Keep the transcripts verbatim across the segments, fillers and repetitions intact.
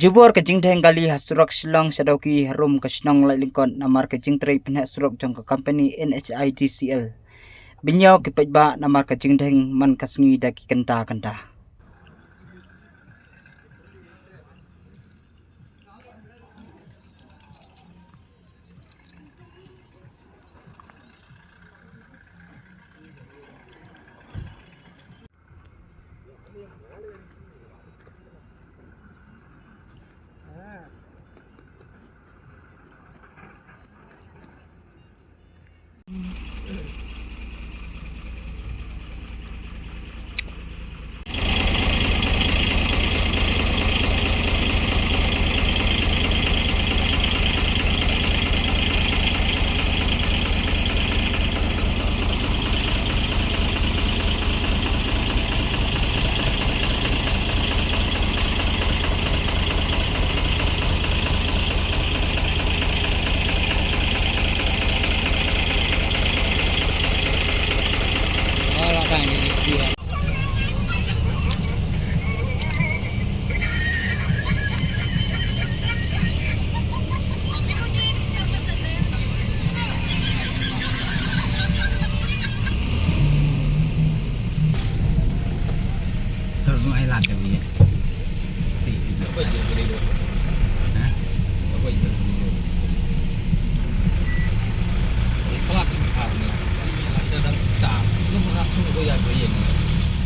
Dubor ka jingdheng kali ha surok Shillong Shadawki harum ka shnong Laitlyngkot namar ka jingtrei pynheh surok jong ka company N H I D C L. Bynñiaw ki paidbah namar ka jingdheng man ka sngi da ki kynta kynta.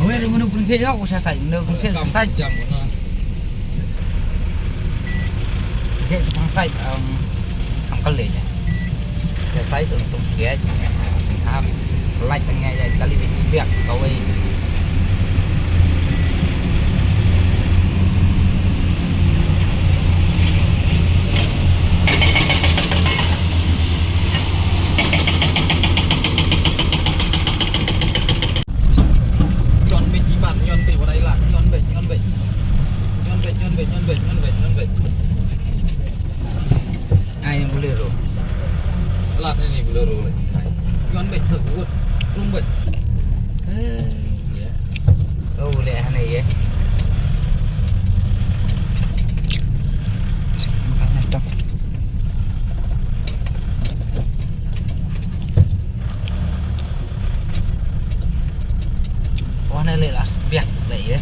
Hawei, ruh ngunu pun khe yok, usa sai, ngunu pun khe sai. Khe pang sai, um, kam kal le ja. Usa sai tu tung khe. Am, like tang ya, ya, kali bit sepiak, kawei. Ñion beit ibat, ñion beit wat ai lad, ñion beit, ñion beit. Ñion beit, ñion beit, ñion beit, ñion beit, ñion beit. Ai, Bolero. Lad ini Bolero lagi kai. Ñion beit, sek wut, rum beit. Eh, ya. Oh, leh hane ye. Makan nai tok. Wan ele las biak le ye.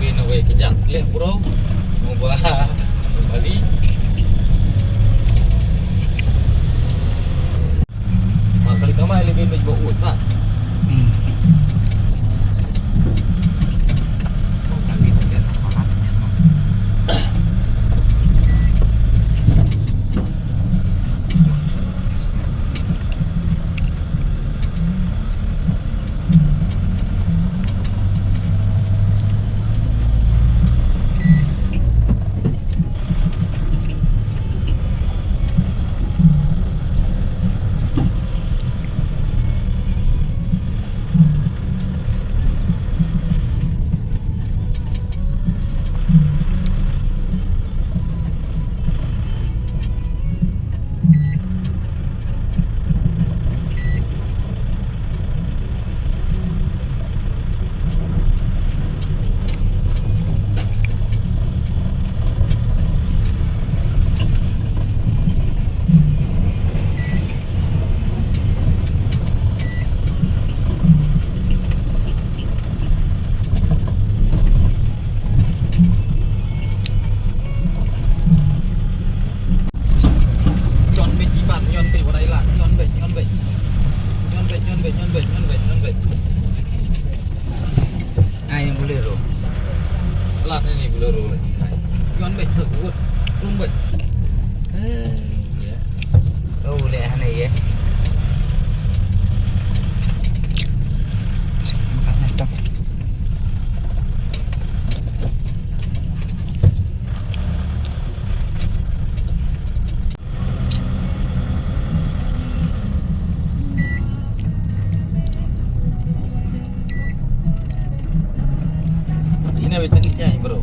Bin away ke jang le bro. Mau ba bali. Ma kali kamai le bin bej ba ut ba. Hmm. Ñion beit ibat, ñion beit wat ai lad, ñion beit, ñion beit. Ñion beit, ñion beit, ñion beit, ñion beit, ñion beit. Ai, Bolero. Lad ini Bolero lagi kai. Ñion beit, sek wut, rum beit. Eh, ya. Oh, leh hane ye. Makan nai tok. Sini bit tengik jai, bro.